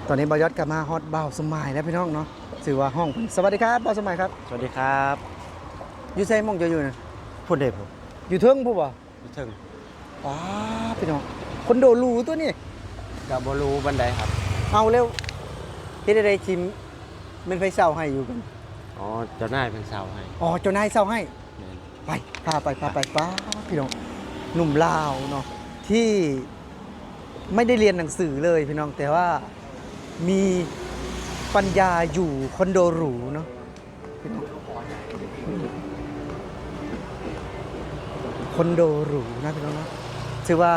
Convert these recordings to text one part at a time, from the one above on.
ຕອນນີ້ບ່າວຍອດກໍມາຮອດບ່າວສົມໝາຍແລ້ວພີ່ນ້ອງເນາະ ຖືວ່າຫ້ອງເພິ່ນ. ສະຫວັດດີຄັບບ່າວສົມໝາຍຄັບ. ສະຫວັດດີຄັບ. ຢູ່ໃສ ໝ່ອງເຈົ້າຢູ່ນະ? ພຸ້ນເດ້ພຸ້ນ. ຢູ່ເທິງພຸ້ນບໍ່? ຢູ່ເທິງ. ວ້າ ພີ່ນ້ອງ ຄອນໂດຫຼູຕົວນີ້. ກໍບໍ່ຫຼູປານໃດຄັບ. ເອົາແລ້ວ ເຮັດແນວໃດຊິ ແມ່ນໃຜເຊົ່າໃຫ້ຢູ່? ອໍ ເຈົ້ານາຍເພິ່ນເຊົ່າໃຫ້. ອໍ ເຈົ້ານາຍເຊົ່າໃຫ້. ແມ່ນ. ໄປ ພາໄປ ພາໄປ. ປ້າ ພີ່ນ້ອງ ໜຸ່ມລາວເນາະ ທີ່ໄມ່ໄດ້ຮຽນໜັງສືເລີຍພີ່ນ້ອງ ແຕ່ວ່າມີປັນຍາຢູ່ຄອນໂດຫຼູເນາະ ພີ່ນ້ອງ. ຄອນໂດຫຼູນະພີ່ນ້ອງເນາະ ຖືວ່າ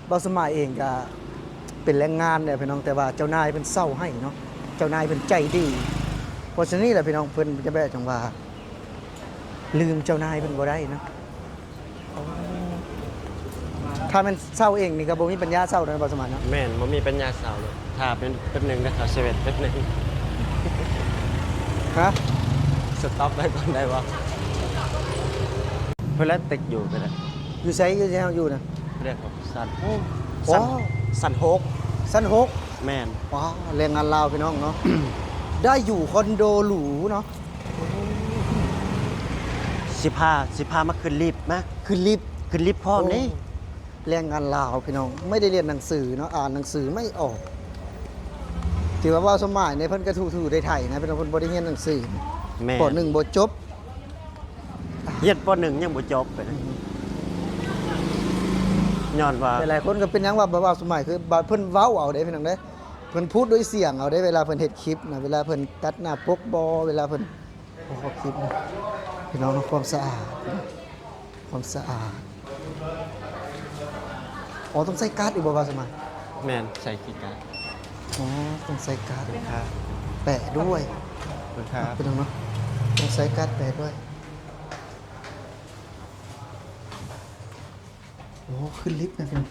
ບ່າວສົມໝາຍເອງກະເປັນແຮງງານແຫຼະພີ່ນ້ອງ ແຕ່ວ່າເຈົ້ານາຍເພິ່ນເຊົ່າໃຫ້ເນາະ ເຈົ້ານາຍເພິ່ນໃຈດີ. ເພາະສະນັ້ນແຫຼະພີ່ນ້ອງ ເພິ່ນຈະແບບຈັ່ງວ່າລືມເຈົ້ານາຍເພິ່ນບໍ່ໄດ້ເນາະ. ຖ້າແມ່ນເຊົ່າເອງນີ້ກໍບໍ່ມີປັນຍາເຊົ່າເນາະ ບ່າວສົມໝາຍເນາະ. ແມ່ນ ບໍ່ມີປັນຍາເຊົ່າເລີຍ ຖ້າເປັນແປັບໜຶ່ງເດີ ເຂົ້າເຊເວັ່ນແປັບໜຶ່ງ. ຮະ? ສະຕັອບໄວ້ກ່ອນໄດ້ບໍ່? ເພິ່ນລະຕິດຢູ່ໄປແລ້ວ. ຢູ່ໃສ? ຢູ່ທີ່ເຮົາຢູ່ນະ? ເພິ່ນເອີ້ນຊັ້ນ ໂອ້ ຊັ້ນ ຊັ້ນຫົກ. ຊັ້ນຫົກ? ແມ່ນ. ວ້າ ແຮງງານລາວພີ່ນ້ອງເນາະ ໄດ້ຢູ່ຄອນໂດຫຼູເນາະ. ຊິພາ ຊິພາມາຂຶ້ນລິບມາ. ຂຶ້ນລິບ? ຂຶ້ນລິບພ້ອມເດ້. ໂອ້ ແຮງງານລາວພີ່ນ້ອງ ໄມ່ໄດ້ຮຽນໜັງສືເນາະ ອ່ານໜັງສືໄມ່ອອກ. ຖືວ່າບ່າວສົມໝາຍນີ້ເພິ່ນກໍຖູໄຖນະ ເພິ່ນ ເພິ່ນບໍ່ໄດ້ຮຽນໜັງສື. ແມ່ນ. ປໍໜຶ່ງບໍ່ຈົບ. ຮຽນປໍໜຶ່ງຍັງບໍ່ຈົບເລີຍ. ອືມ. ຍ້ອນວ່າ ຫຼາຍໆຄົນກໍເປັນຫຍັງວ່າ ບ່າວສົມໝາຍ ຄືເພິ່ນເວົ້າເອົາເດ້ພີ່ນ້ອງເດ້ ເພິ່ນພູດດ້ວຍສຽງເອົາເດ້ ເວລາເພິ່ນເຮັດຄລິບນະ ເວລາເພິ່ນຕັດໜ້າປົກບໍ ເວລາເພິ່ນ ໂອ້ ຄລິບນະ ພີ່ນ້ອງເນາະ ຄວາມສະອາດ ຄວາມສະອາດ. ອໍ ຕ້ອງໃສ່ກາດອີກບໍ່ ບ່າວສົມໝາຍ? ແມ່ນ ໃສ່ຄີກາດ. ອໍ ຕ້ອງໃສ່ກາດ ຂອບຄຸນຄັບ ແປະດ້ວຍ. ຂອບຄຸນຄັບ ພີ່ນ້ອງເນາະ ຕ້ອງໃສ່ກາດແປະດ້ວຍ. ໂອ້ ຂຶ້ນລິບນະພີ່ນ້ອງ.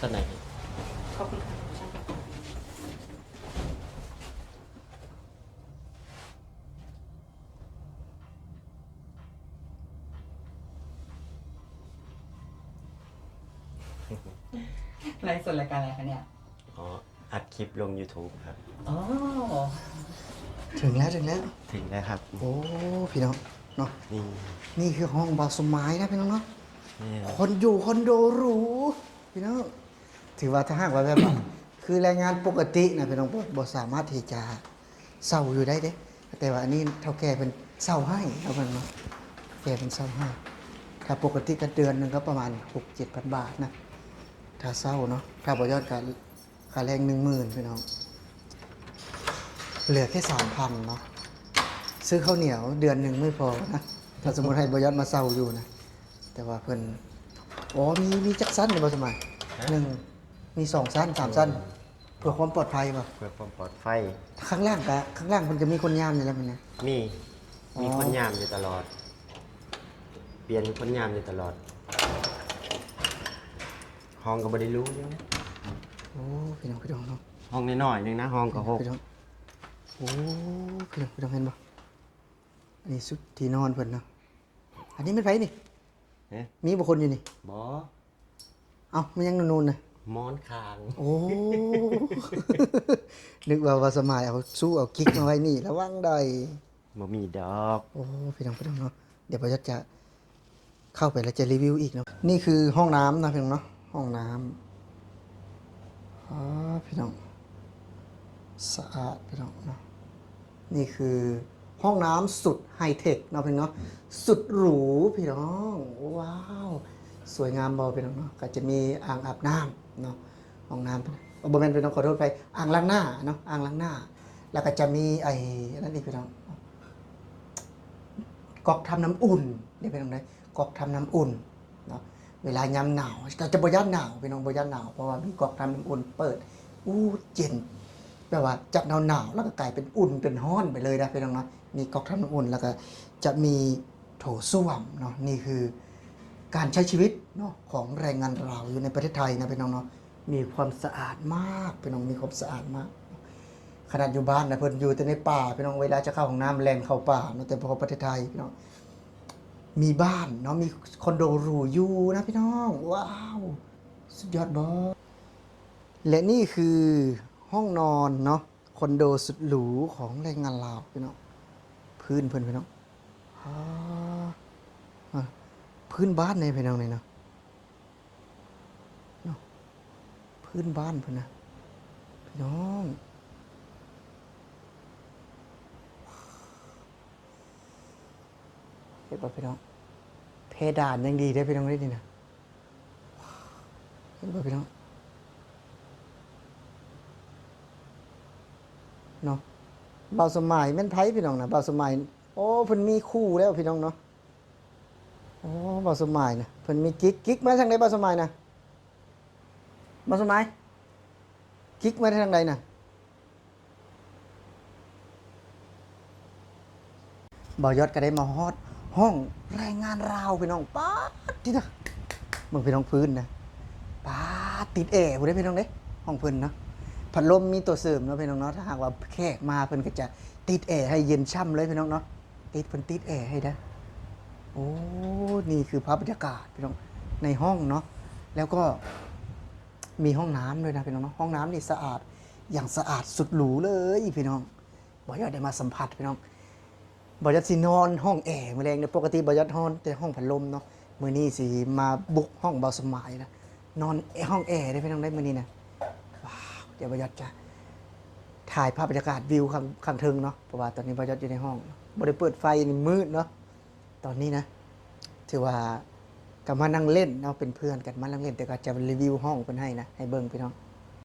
ຊັ້ນໃດ? ຂອບຄຸນ. ໄລຟ໌ສົດລາຍການອະໄລຄະເນຍ? ອໍ ອັດຄລິບລົງຢູທູບຄັບ. ອໍ ເຖິງແລ້ວ ເຖິງແລ້ວ ເຖິງແລ້ວຄັບ. ໂອ້ ພີ່ນ້ອງເນາະ ນີ້ ນີ້ຄືຫ້ອງບ່າວສົມໝາຍນະ ພີ່ນ້ອງເນາະ. ແມ່ນ. ຄອນໂດ ຄອນໂດຫຼູ ພີ່ນ້ອງ. ຖືວ່າຖ້າຫາກວ່າແບບວ່າ ຄືແຮງງານປົກກະຕິນະພີ່ນ້ອງ ບໍ່ ບໍ່ສາມາດທີ່ຈະເຊົ່າຢູ່ໄດ້ເດ້ ແຕ່ວ່າອັນນີ້ເຖົ້າແກ່ເພິ່ນເຊົ່າໃຫ້ເນາະ ເພິ່ນເນາະ ເຖົ້າແກ່ເພິ່ນເຊົ່າໃຫ້. ຖ້າປົກກະຕິກໍເດືອນໜຶ່ງກໍປະມານຫົກເຈັດພັນບາດນະ ຖ້າເຊົ່າເນາະ. ຖ້າບໍ່ຢອດກໍຄ່າແຮງໜຶ່ງໝື່ນພີ່ນ້ອງ ເຫຼືອແຄ່ສາມພັນເນາະ. ຊື້ເຂົ້າໜຽວເດືອນໜຶ່ງບໍ່ພໍນະ ຖ້າສົມມຸດໃຫ້ບໍ່ຢອດມາເຊົ່າຢູ່ນະ. ແຕ່ວ່າເພິ່ນ ອໍ ມີ ມີຈັກຊັ້ນນີ້ ບ່າວສົມໝາຍ? ຮະ? ໜຶ່ງ ມີສອງຊັ້ນ ສາມຊັ້ນ ເພື່ອຄວາມປອດໄພບໍ່? ເພື່ອຄວາມປອດໄພ. ຂ້າງລ່າງກະ ຂ້າງລ່າງເພິ່ນກະມີຄົນຍາມຢູ່ແລ້ວແມ່ນນະ? ມີ ອໍ ມີຄົນຍາມຢູ່ຕະຫຼອດ ປ່ຽນຄົນຍາມຢູ່ຕະຫຼອດ. ຫ້ອງກໍບໍ່ໄດ້ຫຼູຫຍັງ. ໂອ້ ພີ່ນ້ອງ ພີ່ນ້ອງເນາະ ຫ້ອງນ້ອຍໆໜຶ່ງນະ ຫ້ອງກໍຫົກ ພີ່ນ້ອງ. ໂອ້ ພີ່ນ້ອງ ພີ່ນ້ອງເຫັນບໍ່? ອັນນີ້ຊຸດທີ່ນອນເພິ່ນເນາະ. ອັນນີ້ແມ່ນໃຜນີ້? ຮະ? ມີບໍ່ຄົນຢູ່ນີ້? ບໍ່. ເອົ້າ ມັນຫຍັງນູນໆນະ? ໝອນຂ້າງ. ໂອ້ ນຶກວ່າ ວ່າສະໝາຍເອົາຊູ້ເອົາກິກມາໄວ້ນີ້ ລະວັງໄດ້. ບໍ່ມີດອກ. ໂອ້ ພີ່ນ້ອງ ພີ່ນ້ອງເນາະ ດຽວບ່າວຍອດຈະເຂົ້າໄປແລ້ວຈະຣີວິວອີກເນາະ. ນີ້ຄືຫ້ອງນ້ຳນະພີ່ນ້ອງເນາະ ຫ້ອງນ້ຳ. ອໍ ພີ່ນ້ອງ ສະອາດພີ່ນ້ອງເນາະ. ນີ້ຄືຫ້ອງນ້ຳສຸດໄຮເທັກເນາະພີ່ນ້ອງເນາະ ສຸດຫຼູພີ່ນ້ອງ. ວ້າວ ສວຍງາມບໍ່ພີ່ນ້ອງເນາະ. ກໍຈະມີອ່າງອາບນ້ຳເນາະ ຫ້ອງນ້ຳ ບໍ່ແມ່ນພີ່ນ້ອງ ຂໍໂທດໄປ ອ່າງລ້າງໜ້າເນາະ ອ່າງລ້າງໜ້າ. ແລ້ວກໍຈະມີໄອ້ ອັນນັ້ນອີກພີ່ນ້ອງ ກອກທຳນ້ຳອຸ່ນເດ້ພີ່ນ້ອງເດ້ ກອກທຳນ້ຳອຸ່ນເນາະ. ເວລາຍາມໜາວກໍຈະບໍ່ຢ້ານໜາວພີ່ນ້ອງ ບໍ່ຢ້ານໜາວ ເພາະວ່າມີກອກທຳນ້ຳອຸ່ນເປີດ. ອູ້ ເຢັນ ແບບວ່າຈາກໜາວໆ ແລ້ວກໍກາຍເປັນອຸ່ນເປັນຮ້ອນໄປເລີຍນະພີ່ນ້ອງເນາະ. ມີກອກທຳນ້ຳອຸ່ນ ແລ້ວກໍຈະມີໂຖສ້ວມເນາະ. ນີ້ຄືການໃຊ້ຊີວິດເນາະ ຂອງແຮງງານລາວຢູ່ໃນປະເທດໄທນະພີ່ນ້ອງເນາະ. ມີຄວາມສະອາດມາກພີ່ນ້ອງ ມີຄວາມສະອາດມາກ. ຂະໜາດຢູ່ບ້ານນະ ເພິ່ນຢູ່ແຕ່ໃນປ່າພີ່ນ້ອງ ເວລາຈະເຂົ້າຫ້ອງນ້ຳແລ່ນເຂົ້າປ່າເນາະ. ແຕ່ພໍປະເທດໄທພີ່ນ້ອງ ມີບ້ານເນາະ ມີຄອນໂດຫຼູຢູ່ນະພີ່ນ້ອງ. ວ້າວ ສຸດຍອດບໍ່? ແລະນີ້ຄື ຫ້ອງນອນເນາະ ຄອນໂດສຸດຫຼູຂອງແຮງງານລາວພີ່ນ້ອງ. ພື້ນເພິ່ນພີ່ນ້ອງ ອາ ອາ ພື້ນບ້ານເດ້ພີ່ນ້ອງນີ້ເນາະ ເນາະ ພື້ນບ້ານເພິ່ນນະພີ່ນ້ອງ. ເຫັນບໍ່ພີ່ນ້ອງ? ເພດານຍັງດີເດ້ພີ່ນ້ອງເດ້ນີ້ນະ. ເຫັນບໍ່ພີ່ນ້ອງ? ເນາະ ບ່າວສົມໝາຍແມ່ນໃຜພີ່ນ້ອງນະ? ບ່າວສົມໝາຍ ໂອ້ ເພິ່ນມີຄູ່ແລ້ວພີ່ນ້ອງເນາະ. ໂອ້ ບ່າວສົມໝາຍນະ ເພິ່ນມີກິກ. ກິກມາທາງໃດບ່າວສົມໝາຍນະ? ບ່າວສົມໝາຍ ກິກມາທາງໃດນະ? ບ່າວຍອດກໍໄດ້ມາຮອດຫ້ອງແຮງງານລາວພີ່ນ້ອງ. ປາດຕິເດີ ເບິ່ງພີ່ນ້ອງພື້ນນະ ປາດ ຕິດແອພຸ້ນເດ້ພີ່ນ້ອງເດ້ ຫ້ອງເພິ່ນເນາະ. ພັດລົມມີຕົວເສີມເນາະພີ່ນ້ອງເນາະ. ຖ້າຫາກວ່າແຂກມາເພິ່ນກໍຈະຕິດແອໃຫ້ເຢັນຊ່ຳເລີຍພີ່ນ້ອງເນາະ. ຕິດ ເພິ່ນຕິດແອໃຫ້ເດ້. ໂອ້ ນີ້ຄືພາບບັນຍາກາດພີ່ນ້ອງໃນຫ້ອງເນາະ. ແລ້ວກໍມີຫ້ອງນ້ຳດ້ວຍນະພີ່ນ້ອງເນາະ. ຫ້ອງນ້ຳນີ້ສະອາດ ຢ່າງສະອາດສຸດຫຼູເລີຍພີ່ນ້ອງ. ບ່າວຍອດໄດ້ມາສຳຜັດພີ່ນ້ອງ. ບ່າວຍອດຊິນອນຫ້ອງແອມື້ແລງເດ້. ປົກກະຕິບ່າວຍອດນອນແຕ່ຫ້ອງພັດລົມເນາະ. ມື້ນີ້ຊິມາບຸກຫ້ອງບ່າວສົມໝາຍນະ ນອນຫ້ອງແອເດ້ພີ່ນ້ອງເດ້ມື້ນີ້ນະ. ວ້າວ ດຽວບ່າວຍອດຈະຖ່າຍພາບບັນຍາກາດວິວຂ້າງ ຂ້າງເທິງເນາະ ເພາະວ່າຕອນນີ້ບ່າວຍອດຢູ່ໃນຫ້ອງ ບໍ່ໄດ້ເປີດໄຟ ນີ້ມືດເນາະ. ຕອນນີ້ນະ ຖືວ່າກໍມານັ່ງເລ່ນເນາະ ເປັນເພື່ອນກັນມານັ່ງເລ່ນ ແຕ່ກໍຈະຣີວິວຫ້ອງເພິ່ນໃຫ້ນະ ໃຫ້ເບິ່ງພີ່ນ້ອງ.